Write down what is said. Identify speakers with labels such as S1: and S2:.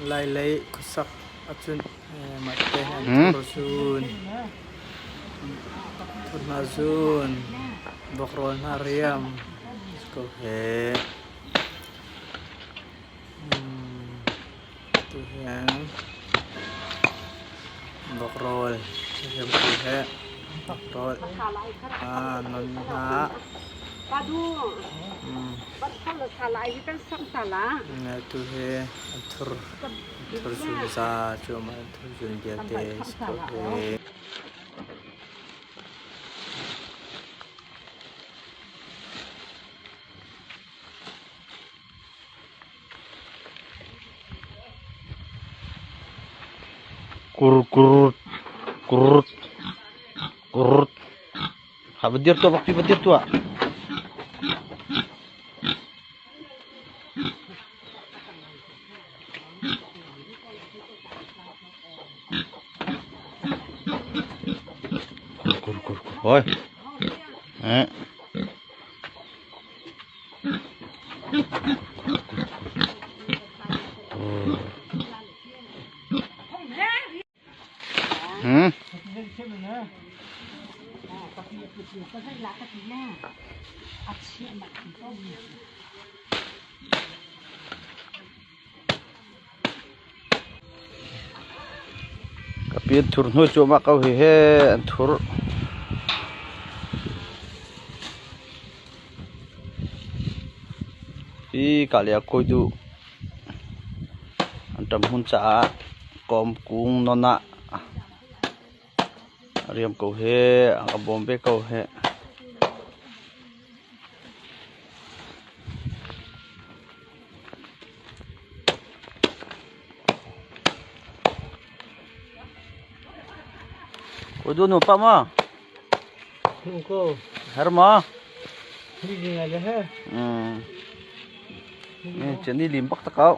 S1: Lailei khuasak ahcun mahte an thur zun, thur hna zun, vokrawl hna riam ko he. Tuhian vokrawl riam ko he. Vokrawl non hna. Tu hi an thur thur zunza cuahmah an thur zun vialte si ko hi.
S2: Kur kur kur kur. Ha va dir tuah va dir tuah. Kur kur kur. Hoi. Eh. Hmm. Kapi an thur hnu cuahmah ko hi he an thur. Hi ka le a kawi duh. An ṭam hmun caah kawm kung non ah a riam ko he a ka bawm ve ko he. Kawi duh nu pa ma?
S1: Ko.
S2: Her ma?
S1: Ni ngai le he.
S2: Chen ni lim bak ta kau.